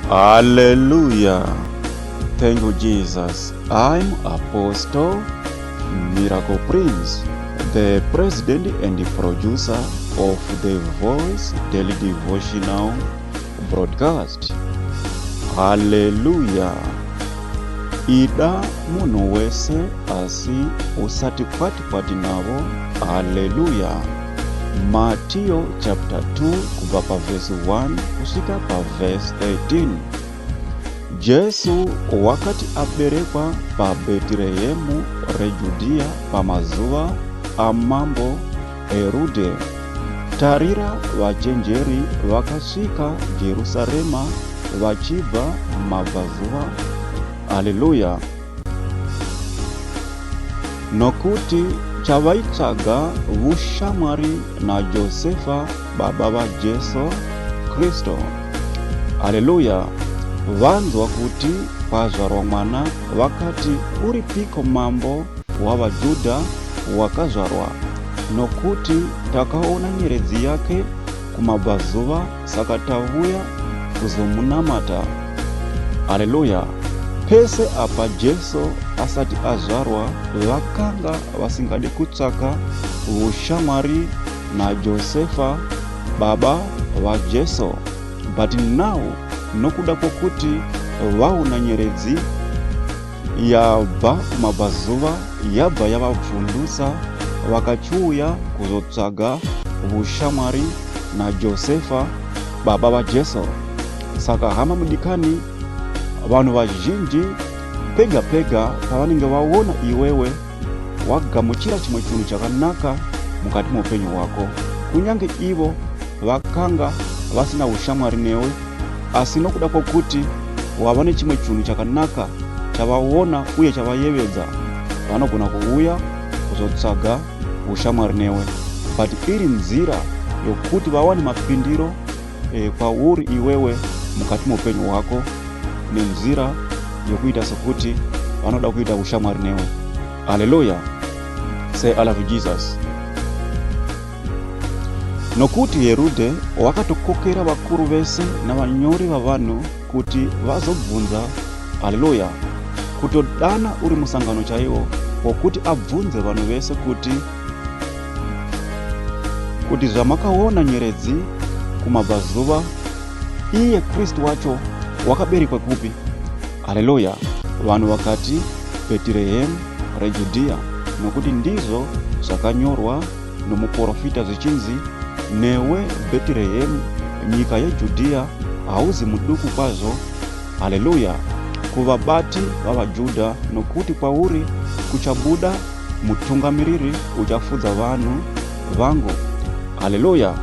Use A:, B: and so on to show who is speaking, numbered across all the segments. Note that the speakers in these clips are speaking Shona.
A: Hallelujah. Thank you, Jesus. I'm Apostle Miracle Prince, the president and the producer of the Voice Daily Devotional Broadcast. Hallelujah. Ida munhu wese asi usati kwati kwati navo. Hallelujah. Mateo chapter 2 kubva pavhesi 1 kusvika pavhesi 13. Jesu wakati aberekwa paBhetirehemu reJudhiya pamazuva amambo Herudhe, tarira vachenjeri vakasvika Jerusarema vachibva mabvazuva. Haleluya! Nokuti chavaitsvaga vushamwari naJosefa baba vaJesu Kristu. Haleluya! Vanzwa kuti kwazvarwa mwana, vakati, Uripiko mambo wavaJudha wakazvarwa? Nokuti takaona nyeredzi yake kumabvazuva, saka tavuya kuzomunamata. Haleluya! Pese apa Jesu asati azvarwa, vakanga vasingadi kutsvaka vushamwari naJosefa baba vaJesu. But now nokuda kwokuti vaona nyeredzi yabva kumabvazuva yabva yavabvundusa vakachiuya kuzotsvaga vushamwari naJosefa baba vaJesu. Saka hama mudikani, vanhu vazhinji pega pega pavanenge vaona iwewe wagamuchira chimwe chinhu chakanaka mukati meupenyu hwako, kunyange ivo vakanga vasina ushamwari newe, asi nokuda kwokuti wava nechimwe chinhu chakanaka chavaona uye chavayevedza, vanogona kuuya kuzotsvaga ushamwari newe, but iri nzira yokuti vawane mapindiro e, kwauri iwewe mukati meupenyu hwako nenzira yokuita sokuti vanoda kuita ushamwari newe. Haleluya! Say I love you Jesus. Nokuti Herudhe wakatokokera vakuru vese navanyori vavanhu kuti vazobvunza. Haleluya! Kutodana uri musangano chaiwo wokuti abvunze vanhu vese kuti kuti zvamakaona nyeredzi kumabvazuva, iye Kristu wacho wakaberekwa kupi? Haleluya! Vanhu vakati Bhetirehemu reJudhiya, nokuti ndizvo zvakanyorwa nomuprofita zvichinzi, Newe Bhetirehemu, nyika yeJudhiya, hauzi muduku kwazvo, haleluya, kuvabati vavaJudha, nokuti kwauri kuchabuda mutungamiriri uchafudza vanhu vangu. Haleluya!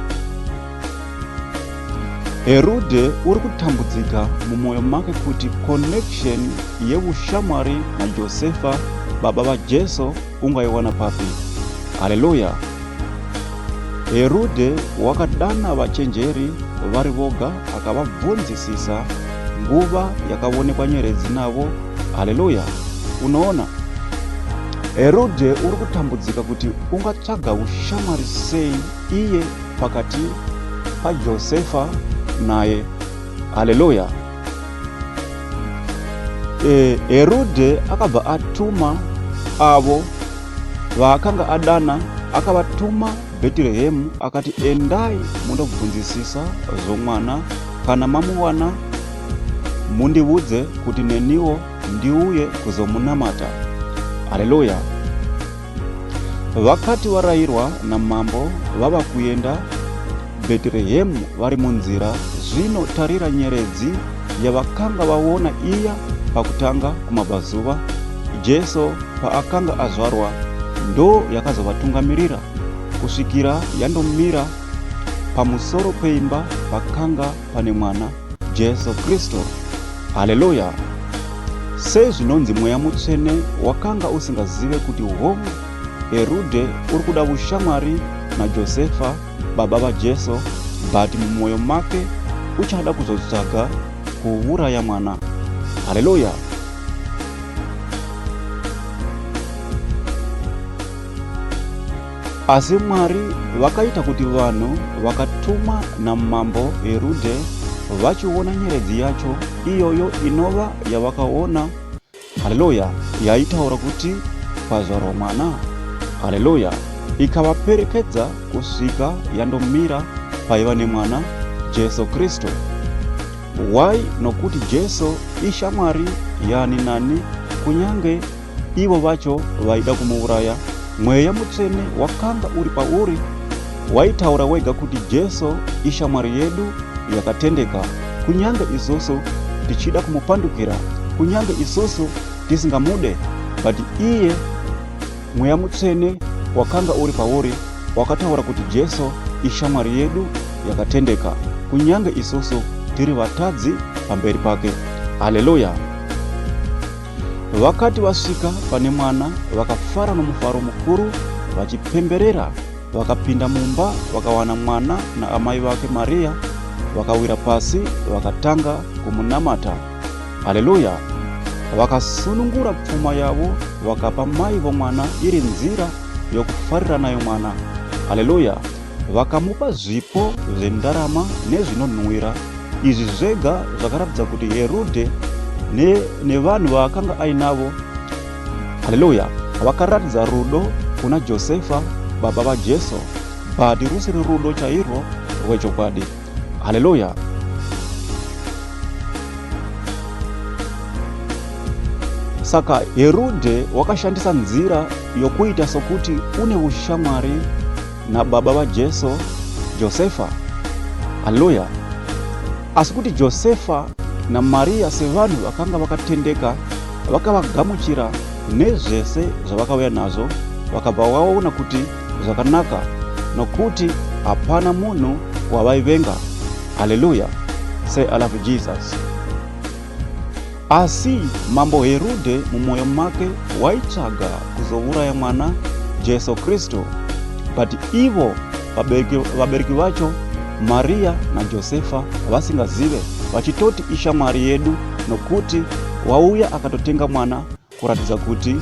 A: Herudhe uri kutambudzika mumwoyo make kuti connection yeushamwari naJosefa baba vaJesu ungaiwana papi. Haleluya! Herudhe wakadana vachenjeri vari voga akavabvunzisisa nguva yakavonekwa nyeredzi navo. Haleluya! Unoona, Herudhe uri kutambudzika kuti ungatsvaga ushamwari sei iye pakati paJosefa naye. Haleluya! E, Herudhe akabva atuma avo vaakanga adana, akavatuma Bhetirehemu, akati, endai mundobvunzisisa zvomwana, kana mamuwana mundivudze kuti neniwo ndiuye kuzomunamata. Haleluya! Vakati varayirwa namambo vava kuenda Bhetirehemu vari munzira, zvino tarira nyeredzi yavakanga vaona iya pakutanga kumabvazuva, Jesu paakanga azvarwa, ndo yakazovatungamirira kusvikira yandomira pamusoro peimba pakanga pane mwana Jesu Kristu. Haleluya! Sezvinonzi Mweya Mutsvene wakanga usingazive kuti hongu Herudhe uri kuda ushamwari naJosefa baba vaJesu, but mumwoyo make uchada kuzotsvaga kuuraya mwana. Haleluya! Asi Mwari vakaita kuti vanhu vakatumwa namambo Herudhe Vachiona nyeredzi yacho iyoyo inova yavakaona, haleluya, yaitaura kuti kwazvarwa mwana, haleluya, ikavaperekedza kusvika yandomira paiva nemwana Jesu Kristu. Why? Nokuti Jesu ishamwari yaani nani, kunyange ivo vacho vaida kumuuraya. Mweya Mutsvene wakanga uri pauri waitaura wega kuti Jesu ishamwari yedu yakatendeka, kunyange isusu tichida kumupandukira, kunyange isusu tisingamude, but iye Mweya Mutsvene wakanga uri pauri wakataura kuti Jesu ishamwari yedu yakatendeka, kunyange isusu tiri vatadzi pamberi pake. Haleluya! Vakati vasvika pane mwana, vakafara nomufaro mukuru vachipemberera. Vakapinda mumba vakawana mwana naamai vake Maria, vakawira pasi vakatanga kumunamata. Haleluya! Vakasunungura pfuma yavo vakapa mai vomwana iri nzira yokufarira nayo mwana. Haleluya! Vakamupa zvipo zvendarama nezvinonhuwira. Izvi zvega zvakaratidza kuti Herudhe nevanhu vaakanga ainavo, haleluya, vakaratidza rudo kuna Josefa baba vaJesu, but rusiri rudo chairwo rwechokwadi. Haleluya. Saka Herudhe wakashandisa nzira yokuita sokuti une ushamwari nababa vaJesu, Josefa. Haleluya. Asi kuti Josefa naMariya sevanhu vakanga vakatendeka vakavagamuchira nezvese zvavakauya nazvo, vakabva vaona kuti zvakanaka nokuti hapana munhu wavaivenga. Haleluya. Say I love Jesus. Asi mambo Herudhe mumwoyo make waitsvaga kuzouraya mwana Jesu Kristu, but ivo vabereki vacho Maria naJosefa vasingazive, vachitoti ishamwari yedu nokuti wauya akatotenga mwana kuratidza kuti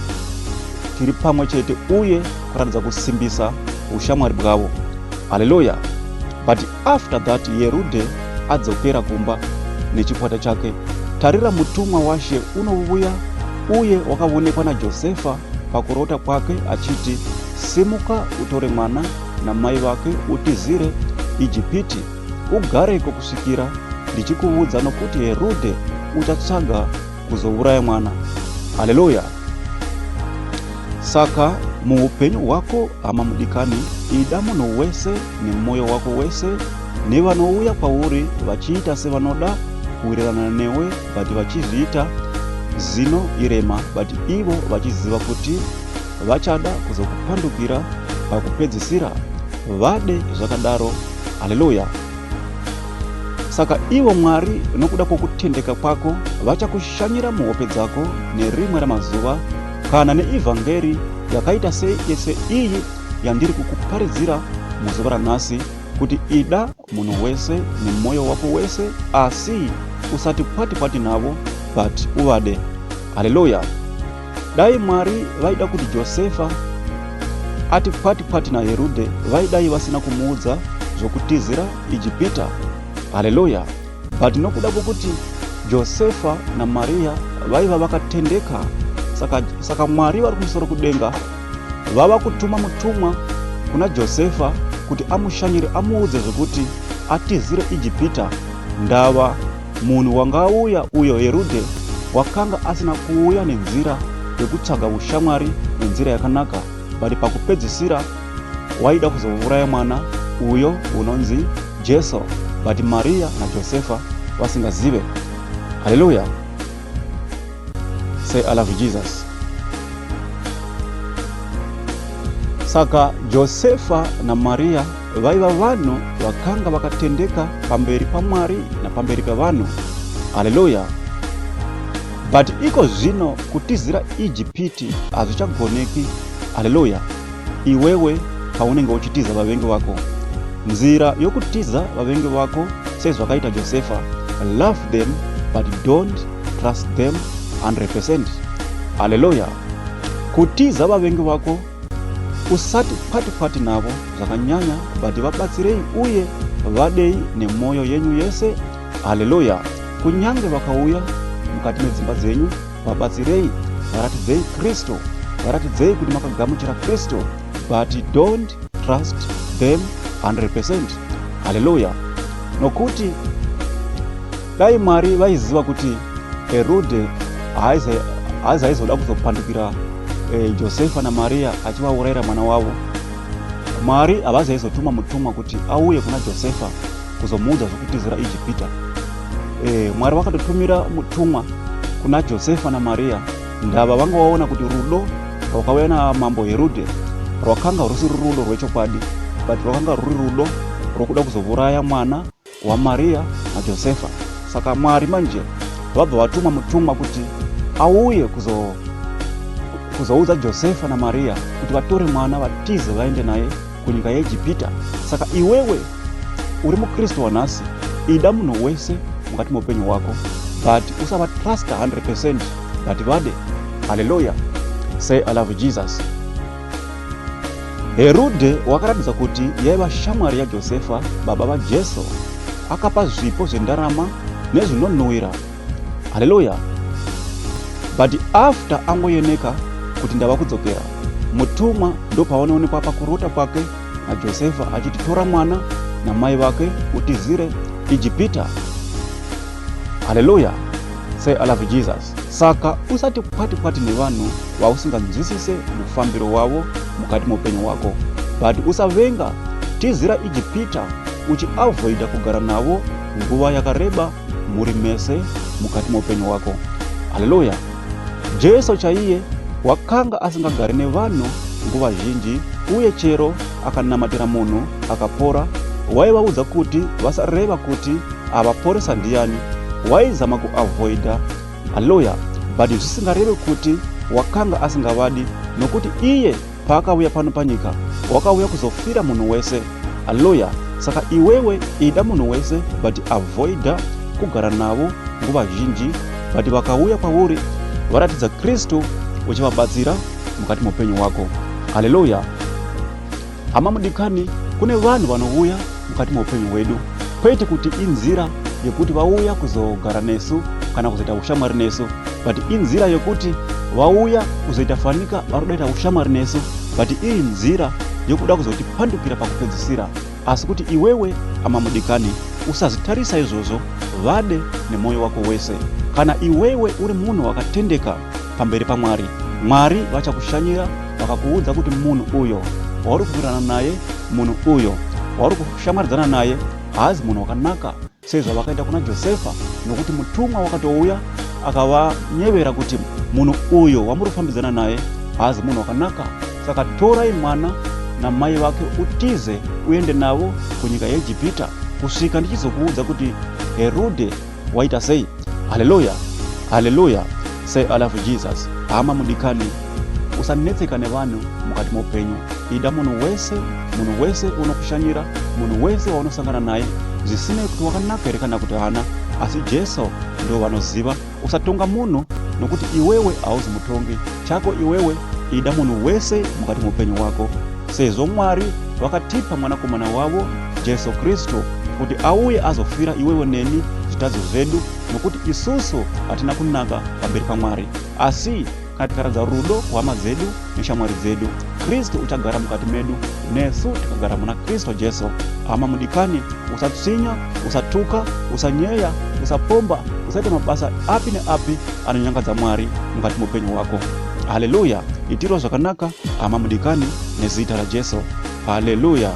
A: tiri pamwe chete uye kuratidza kusimbisa ushamwari bwavo. Haleluya! But after that Herudhe adzokera kumba nechikwata chake, tarira mutumwa waShe unovuya uye wakavonekwa naJosefa pakurota kwake achiti, Simuka utore mwana namai vake utizire Ijipiti, ugareko kusvikira ndichikuvudza, nokuti Herudhe uchatsvaga kuzouraya mwana. Haleluya! Saka muupenyu hwako hama mudikani, ida munhu wese nemwoyo wako wese, nevanouya kwauri vachiita sevanoda kuwirirana newe but vachizviita zino irema, but ivo vachiziva kuti vachada kuzokupandukira pakupedzisira, vade zvakadaro. Haleluya! Saka ivo Mwari nokuda kwokutendeka kwako vachakushanyira muhope dzako nerimwe ramazuva, kana neivhangeri yakaita seiyi yandiri kukuparidzira muzuva ranhasi, kuti ida munhu wese nemwoyo wako wese, asi usati kwati kwati navo, but uvade. Haleluya! Dai Mwari vaida kuti Josefa ati kwati kwati naHerudhe, vaidai vasina kumuudza zvokutizira Ijipita. Haleluya! But nokuda kwokuti Josefa naMariya vaiva vakatendeka, saka Mwari vari kumusoro kudenga vava kutuma mutumwa kuna Josefa kuti amushanyire amuudze zvokuti atizire Ijipita. Ndava munhu wanga auya uyo Herudhe wakanga asina kuuya nenzira yokutsvaga ushamwari nenzira yakanaka, but pakupedzisira waida kuzouraya mwana uyo unonzi Jesu, but Maria naJosefa vasingazive. Haleluya! Say I love Jesus. Saka Josefa naMaria vaiva vanhu vakanga vakatendeka pamberi paMwari napamberi pevanhu. Haleluya! But iko zvino kutizira Ijipiti hazvichagoneki. Haleluya! Iwewe paunenge uchitiza vavengi vako, nzira yokutiza vavengi vako sezvakaita Josefa, love them but don't trust them 100%. Haleluya! Kutiza vavengi vako usati kwati kwati navo zvakanyanya, but vabatsirei uye vadei nemwoyo yenyu yese. Haleluya! Kunyange vakauya mukati medzimba dzenyu, vabatsirei, varatidzei Kristu, varatidzei kuti makagamuchira Kristu, but don't trust them 100%. Haleluya! Nokuti dai Mwari vaiziva kuti Herudhe haazaizoda kuzopandukira Josefa naMaria achivaurayira mwana wavo, Mwari havazaizotuma mutumwa kuti auye kuna Josefa kuzomuudza zvokutizira Ijipita. Mwari vakatotumira mutumwa kuna Josefa naMaria ndava vanga vaona kuti rudo rwakauya namambo Herudhe rwakanga rusiri rudo rwechokwadi, but rwakanga rwuri rudo rwokuda kuzouraya mwana waMaria naJosefa. Saka Mwari manje vabva vatuma mutumwa kuti auye kuzoudza Josefa naMaria kuti vatore mwana vatize vaende naye kunyika yeEgipita. Saka iwewe uri muKristu wanhasi, ida munhu wese mukati meupenyu hwako, but usavatrust 100%, but vade. Haleluya! Say I love Jesus. Herudhe wakaratidza kuti yaiva shamwari yaJosefa, baba vaJesu. Akapa zvipo zvendarama nezvinonhuwira. Haleluya! But after angoyeneka kuti ndava kudzokera, mutumwa ndopavanoonekwa pakurota kwake naJosefa achiti tora mwana namai vake utizire Ijipita. Haleluya! Say I love Jesus. Saka usati kwati kwati nevanhu vausinganzwisise mufambiro wavo mukati meupenyu hwako, but usavenga. Tizira Ijipita uchiavoida kugara navo nguva yakareba muri mese mukati meupenyu hwako. Haleluya! Jesu chaiye wakanga asingagari nevanhu nguva zhinji, uye chero akanamatira munhu akapora, waivaudza kuti vasareva kuti avaporesa ndiani. Waizama kuavoida. Haleluya! But zvisingareve kuti wakanga asingavadi, nokuti iye paakauya pano panyika wakauya kuzofira munhu wese. Haleluya! Saka iwewe ida munhu wese, but avoida kugara navo nguva zhinji, but vakauya kwauri varatidza Kristu uchivabatsira mukati meupenyu hwako. Haleluya! Hama mudikani, kune vanhu vanouya mukati meupenyu hwedu, kwete kuti inzira yekuti vauya kuzogara nesu kana kuzoita ushamwari nesu, but inzira yekuti vauya kuzoita fanika vari kuda kuita ushamwari nesu, but iri nzira yokuda kuzotipandukira pakupedzisira. Asi kuti iwewe, hama mudikani, usazvitarisa izvozvo, vade nemwoyo wako wese. Kana iwewe uri munhu wakatendeka pamberi paMwari, Mwari vachakushanyira vakakuudza kuti munhu uyo wauri kuwirirana naye, munhu uyo wauri kushamwaridzana naye haazi munhu wakanaka sezvavakaita kuna Josefa, nokuti mutumwa wakatouya akavanyevera kuti munhu uyo wamuri kufambidzana naye haazi munhu wakanaka. Saka torai mwana namai vake utize uende navo kunyika yeEgipita kusvika ndichizokuudza kuti Herudhe waita sei. Haleluya, haleluya! Say I love Jesus. Hama mudikani, usanetseka nevanhu mukati meupenyu. Ida munhu wese, munhu wese unokushanyira, munhu wese waunosangana naye, zvisinei kuti wakanaka here kana kuti haana, asi Jesu ndo vanoziva. Usatonga munhu nokuti iwewe hauzi mutongi. Chako iwewe ida munhu wese mukati meupenyu hwako, sezvo Mwari vakatipa mwanakomana wavo Jesu Kristu kuti auye azofira iwewe neni zvitadzo zvedu, nokuti isusu hatina kunaka pamberi paMwari. Asi kana tikaratidza rudo kuhama dzedu neshamwari dzedu, Kristu uchagara mukati medu, nesu tikagara muna Kristu Jesu. Hama mudikani, usatsvinya, usatuka, usanyeya, usapomba, usaita mabasa api neapi anonyangadza Mwari mukati meupenyu hwako. Haleluya! Itirwa zvakanaka, hama mudikani, nezita raJesu. Haleluya!